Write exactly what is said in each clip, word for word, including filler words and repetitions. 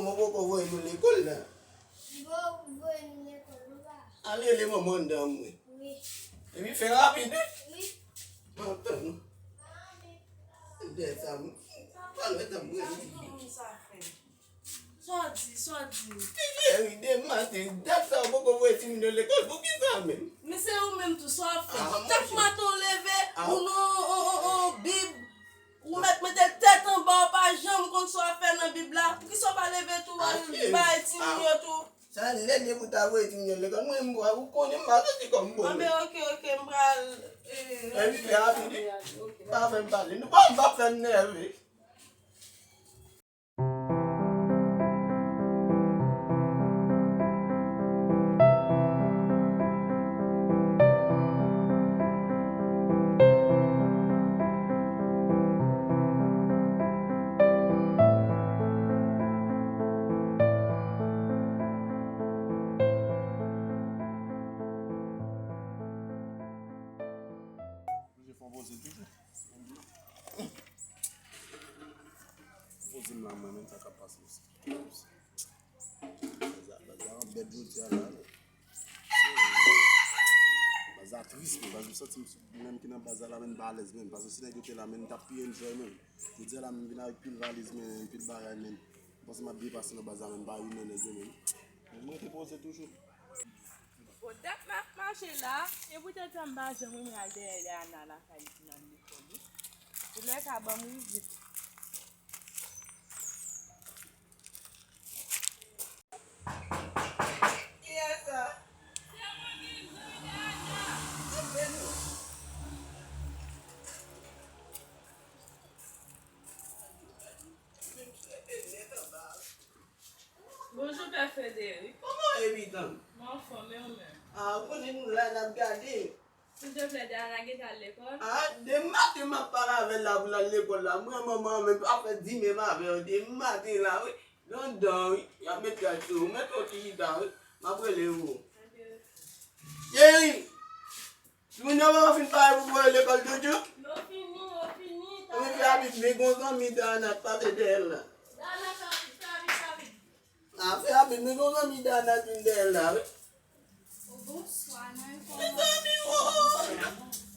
Mwen poko voye nou lekòl la. Li poko voye nou lekòl, nou pa. Al rele manman anndan mwen. Wi. Epi fè rapid, wi. Wi. M ap tann ou. Dè sa, m pa lwen tann mwen. Sa w di, sa w di. Ti Jerry, demen maten, dat sa ou poko voye timoun yo lekòl, poukisa menm? Men se ou menm tou, sa w ap fè? Ah, chak maten ou leve, ah, ou nan on, on, on Bib, ou mèt mete tèt anba, ou pa janm konn sa w ap fè nan Bib la. Poukisa w pa leve tou, al bay timoun yo tou? Sa lè l ye pou ta voye timoun yo lekòl, mwen, m, ou konnen m pa santi kò m bon. Anben, oke, oke, m pral, eh, epi fè rapid, wi. Pa fè m pale. Nou pa, m pa fè m nève. Oblije fè yon poze toujou. Poze m la mwen menm, sa k ap pase isit. Baz la, baz la an bèt jodi a la, wi. Baz la tris, men baz, m santi m, mwen menm ki nan baz la, la, men m pa alèz, men, paske si nèg yo te la, men, m t ap pi enjoy, men. Jodi a la, men, m vin avèk pil valiz, men, pil bagay, men. M panse m ap byen pase nan baz la, men, m pa ri nan nèg yo, men. Men mwen rete poze toujou. Bon, dat m ap mache la, e poutèt sa m pa janm renmen al dèyè Dayana lakay li pou l al lekòl, wi. Doulè ka ban m ri vit. Kiyès sa? Bonjou, Pè Frederic. Kòman w ye, pitanm? Mwen anfòm, e ou menm? A, ou konnen nou la, n ap gade. Silvouplè, Dayana gentan al lekòl? A, demen maten m ap pale avè l la pou l al lekòl la. Mwen, manman an menm pa fè di menm avè w demen maten la, wi. Nan dan, wi. Y ap met gad sou ou. Mete w ti chita, wi. M ap rele w. Cheri! Timoun yo poko fin pare pou voye lekòl toujou? Yo fini, yo fini. Ou fè rapid, men gon zanmi Dayana k pase dèyè l la. Dayana, fè rapid, fè rapid, fè rapid. A, fè rapid, men gon zanmi Dayana k vin dèyè l la, wi. Bonswa, mwen. Mezanmi, o, o, o.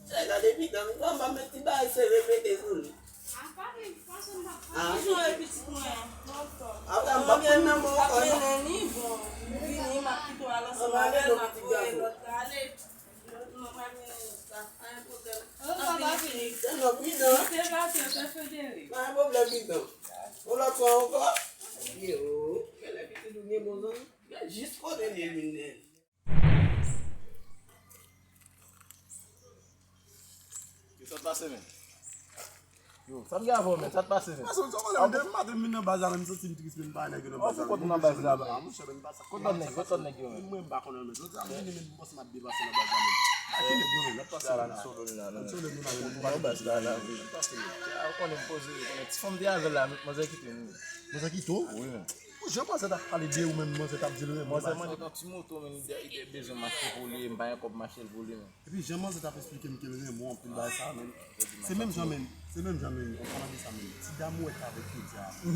Chè, gade pitanm, m pa met ti bagay serye mete sou li. A, pa gen fason m pa. A. Kijan w ye, pitit mwen? Apre, m p ap pran nan men w ankò, non. Mwen mennen li, bon, m vini, m ap kite w al ansanm avè l, m ap voye lòt la ale. Lòt mwen pral mennen lòt la, pa gen pwoblèm. Anpil, anpil. Tèlman pridan. Deplase, Pè Frederic. Pa gen pwoblèm, pitanm. Yon lòt fwa ankò. Yo, genlè pitit ou gen bon zanmi. Men jis kote l ye, Lionel. Yo, sa t pase, men? Yo, sa m gen avè w, men? Sa t pase, men? Pase, sa w konnen, demen maten m vin nan baz la, men m santi m tris, men m pa nèg yo nan baz la. Ou fou kont nan baz la, men. A, monchè, men m pa sa. Kot lòt nèg, kot lòt nèg yo, men? Mwen, m pa konnen, men. Jodi a, m vini, men m panse m ap depase nan baz la, men. A ki nèg nou, men? N ap pase la, men. Solo nou la, men. Solo nou la, men. Ou pa nan baz la, la, wi. N ap pase, men. A, ou konnen m poze, ou konnen ti fanm te avè l la, manzè kite m, wi. Manzè kite w? Wi, men. Bon, jan manzè t ap pale de ou menm, manzè t ap di l renmen w. Manzè mande yon ti moto, men li de, li de bezwen m achte pou li, m pa gen kòb m achte l pou li, men. Epi jan manzè t ap esplike m ke l renmen w anpil bagay sa, men. Se menm jan, men. Se menm jan, men. Kòman di sa, men? Ti dam ou wè k avèk Claudia. Ki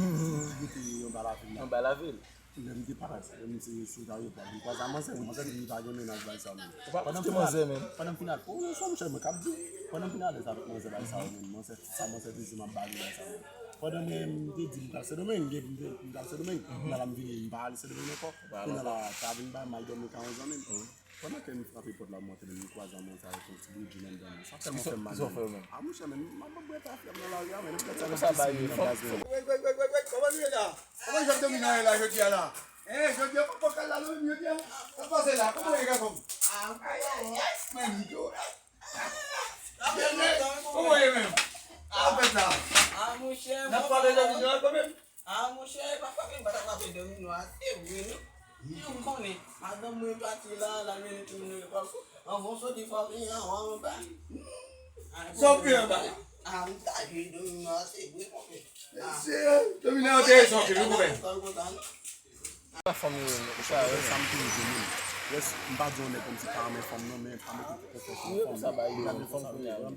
rete anba lavil la. Anba lavil. Lè m te parèt, lè m te sot ayewopò, m kwaze a manzè, manzè di li pa gen mennaj bagay sa, men. Ou pa koute manzè, men. Pandan m fin al, o, non, monchè, mwen k ap di. Pandan m fin alèz avèk manzè bagay sa, men. Manzè, sa manzè te di m ap ba li bagay sa, men. Pandan mwen, m te di m pral Sendomeng, m te, m te, m pral Sendomeng. Kounye a la m vini, m pa ale Sendomeng ankò. Kounye a la, ta vin bay m al dòmi kay yon zanmi m. Pandan ke m frape pòt la, m antre, m kwaze a manzè avèk yon ti blue jean anndan. Sa tèlman fè m mal. Kisa w fè menm? A, monchè, men, m ap bwè kafe m nan lari a, men, m pèdi sa nan pisi nan gaz, men. Wèy, wèy, wèy, wèy, wèy, kòman nou ye la? Kòman Jòb Domino ye la jodi a la? Hein, jodi a, papa kal la, non, jodi a? Sa pase la? Kòman ye, gason? Ay, ay, ay, men, yo. Kòman ye menm? Sa fèt la? N ap pale de Domino a kanmenm? A, monchè, e pa frape m pa ta frape domino a, se vre, wi. Ou konnen, madanm mwen pati la, l al mennen timoun yo lekòl. Anvan w soti frape, an, an, anba. Sa w fè anba? A, m ta jwe domino a, se vre, konpè. Mesye, domino a enteresan anpil, wi, konpè. Pa fanmi, wi, sa, sa m toujou di moun. Rès, m pa di yon nèg kòmsi pa renmen fanm nan, men pa mete tout konfyans nan fanm nan. Li renmen fanm kounye a, wi.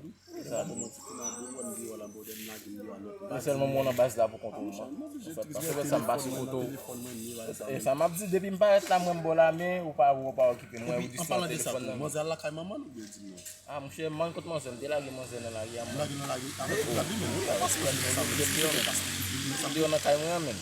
Sa bon, mwen ti nan bou, wè m deyò la, bòdè, m lage m deyò a nèt. Men sèlman mwen nan baz la pou kont mwen. An fèt, paske sa m pase foto. E sa m ap di, depi m parèt la, mwen m bò la, men ou pa, ou pa okipe mwen, ou distan telefòn nan. Manzè al lakay manman l oubyen di m non? Ah, monchè, m al kot manzè, m te lage manzè nan lari a, mwen. Lage nan lari, avèk tout la vi, men wi, paske se sa m di, paske m deyò nan kay mwen an, menm.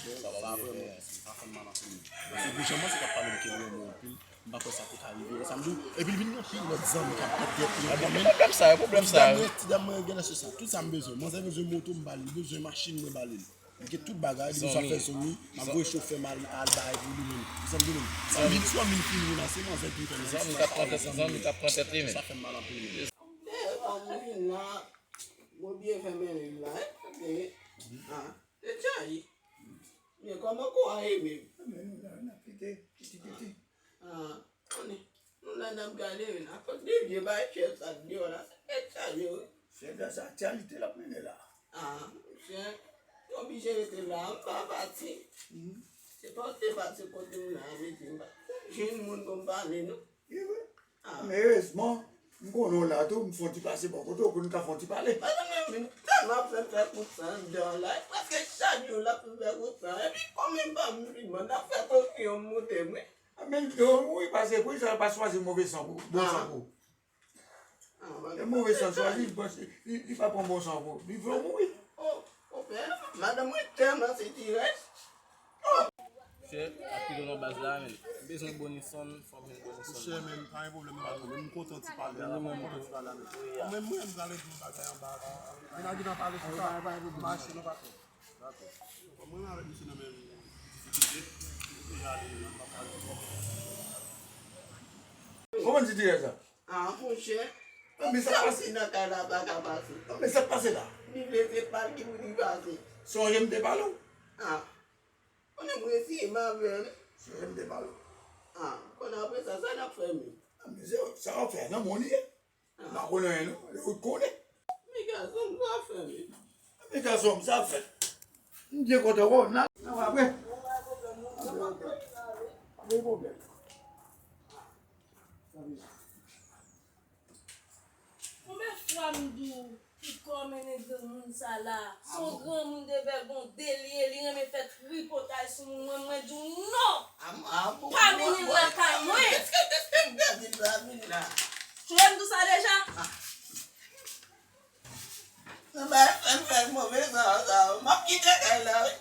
Sa vrèman, sa fè m mal anpil. Paske Guchan, mwen se k ap pale m ke renmen anpil. M pa kwè sa te ka rive, wè sa m di w? Epi l vin gen anpil lòt zanmi k ap pran tèt yo. Ah, men pwoblèm sa yo, pwoblèm sa yo. Ti dam mwen, ti dam mwen genlè se sa. Tout sa m bezwen. Manzè bezwen moto, m ba li l. Li bezwen machin, mwen ba li l. Li gen tout bagay, li bezwen fè zanmi. M ap voye chofè m al, al bay pou li menm. Ou sa m di menm? Sa vin sou anmi fini la, se manzè ki fè m. Zanmi k ap pran tèt, zanmi k ap pran tèt li menm. Sa fè m mal anpil menm. Eh, kòm ou vin la, mwen byen fèmen li la, eh. Ah, se chaje. Men kòman kou a ye menm? Men nou la, n ap kite piti piti. Ah, konnen, nou la n ap gade, men akoz de vye bay chèf sa deyò la, se tèt chaje, wi. Chèf la, se aktyalite l ap mennen la. Ah, monchè, yo oblije rete la, m pa pati. Se pa w te pase kote m la, mete m pa jwenn moun pou m pale, non. Li vre. Ah. Men erezman, m konnen w la tou, m fè yon ti pase bò kote w pou n ka fè yon ti pale. Paske mwen menm, tèlman ap fè m fè kout san anndan la, prèske chak jou l ap fè m fè kout san. Epi kòm m pa mizilman, n ap fè tansyon m monte m wi. Men li vle w mouri, paske pou sa l pa chwazi move san pou, bon san pou. Ah, e move san chwazi, li, li, li pa pran bon san pou. Li vle w mouri. Oh, oh, pè, madanm mwen tèlman sitirèz. Chè, ap kite w nan baz la, men. M bezwen Bonison, fò m jwenn Bonison. Chè, men, pa gen pwoblèm, pa gen pwoblèm. M kontan ti pale a la, m kontan ti pale a, men. Mwen menm, mwen, m prale di yon bagay anba a tou. Men n a gentan pale sou sa. Mache, non, patwon. Dakò. Bon, mwen menm avèk misye nan menm difikilte. Misye ale, m ap pale. Kòman ti tire sa? Ah, monchè. Nan men sa k pase? Nan kay la pa ka pase. Nan men sa k pase la? Li vle se pa l ki pou li pase. Sonje m te pale w? Ah. Konnen mwen resi m avè l. Sonje m te pale w? Ah, konnen apre sa, sa n ap fè menm? Nan men se sa w ap fè, nan mwen li ye. M pa konnen anyen non, e ou k konnen. Men gason m, sa w ap fè menm? Men gason m, sa w ap fè? M byen kontan wè w, n a, n a wè apre. Bon, pa gen pwoblèm, non. Pa gen pwoblèm. Konbyen fwa m di w, kit kò w mennen granmoun sa la? Se yon granmoun de vègon de li ye, li renmen fè tripotay sou moun. Mwen, mwen di w non! Pa mennen l lakay mwen! Sonje m di w sa deja? Nan bay fè m fè move sa, sa, m ap kite kay la, wi.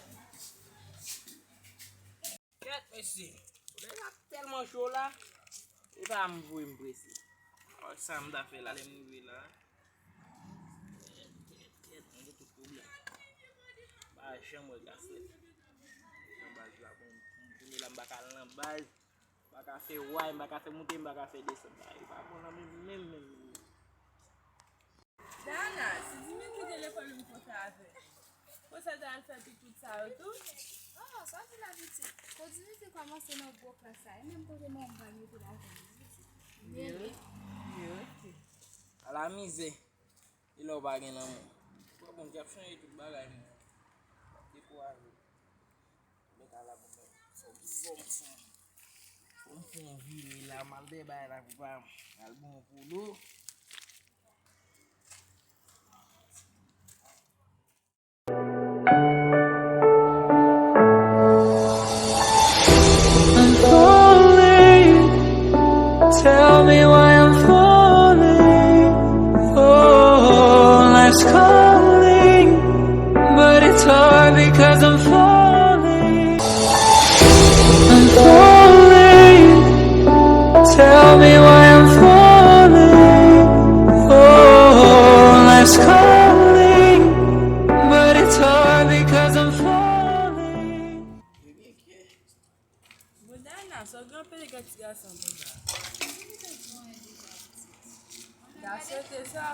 Kèt, mesye. Solèy la tèlman cho la. E pa m voye m prese. Wè sa m ta fè la, lè m rive la. Kèt, kèt, kèt, mwen gen tout pwoblèm. M pa janm wè gras lè. Nan baz la, bon, m tounen la, m pa ka al nan baz. M pa ka fè way, m pa ka fè moute, m pa ka fè desann. Bagay pa bon nan men m menm, menm, menm. Dana, si Dimitri te lekòl, m kontan avè l. Konsa te al fè pitit sa yo tou. Oh, sa w di la pitit? Kon Dimitri kòmanse nan gwo klas la, e menm kote manman m pral mete l avè l. Mele. Mele, ok. Ala mizè. E lè w pa gen lanmou. Bon, Bondye ap chanje tout bagay, men. Dekouraje. Mèt ala bon, men. Fò m, fò m, fò m, fò m fè yon vire la, m al dèyè bagay la pou pa m. Al bon polo. I'm falling. Tell me why I'm falling. Oh, life's calling, but it's hard because I'm falling. I'm falling. Tell me why I'm falling. Oh, life's calling, but it's hard because I'm falling. Bon, Dana, sa w gen anpil gad ti gason konsa. Gason te sa.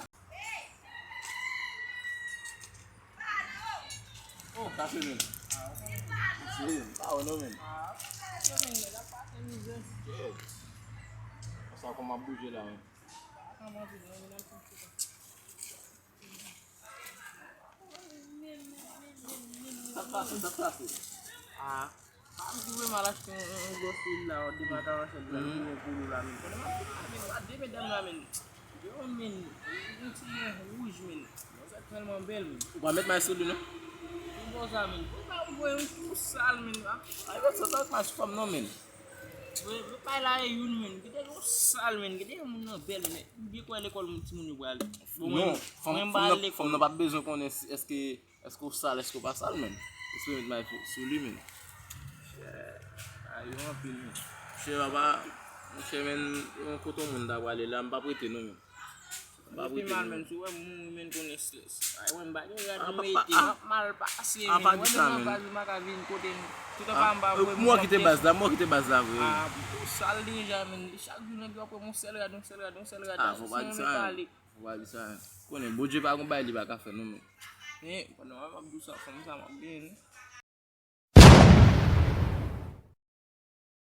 Oh, Kaselin. Kaselin, pa wè non, men. Kaselin, men, l ap pase mizè. Shit. Sa kòman ap bouje la, men. Kòman bouje la, men, l ap pase. Sa k pase, sa k pase? Ah. Mwen twouve m al achte yon, yon, yon gwosèl la, yon demakarasyon la, yon poul la, men. Konnen m ap fè la, men, gade medam la, men. Yo, men, yon ti nen wouj, men. Manzè tèlman bèl, men. Ou pa met may sou li, non? Ki bò sa, men? Ou pa voye yon kou sal, men. Ay, yo, sa, sa, pa sou fanm, non, men. Vre, vre, bay la e youn, men. Kite yon sal, men. Kite yon moun nan bèl, men. Ou byen kwè lekòl moun timoun yo pral. Bon, non, mwen, fanm, mwen, m pa al lekòl. Fanm nan pa bezwen konnen si, èske Èske w sal, èske w pa sal, menn? Èske w met may sou, sou li, menn? Chè, a yo anpil, menn. Chè, papa, monchè, menn, yon kote moun ta prale la, m p ap rete, non, menn. M p ap rete, non, menn. Si w wè m mouri, menn, konnen strès. Ay, wè, m pa gen rad pou mete, m ap mal pase, menn. Wè, menn, nan baz, m pa ka vin kote nou. Tout anba, m pa voye moun kite baz la, m kite baz la, vre. A, ou sal deja, menn. Chak jou, nèg yo ap wè m yon sèl rad, yon sèl rad, yon sèl rad. A, fò pa di sa, menn. Fò pa di sa, menn. Konnen, Bondye pa gon bagay li pa ka fè, non, menn. Men, pandan m ap di w sa, fanm sa m ap genyen, non.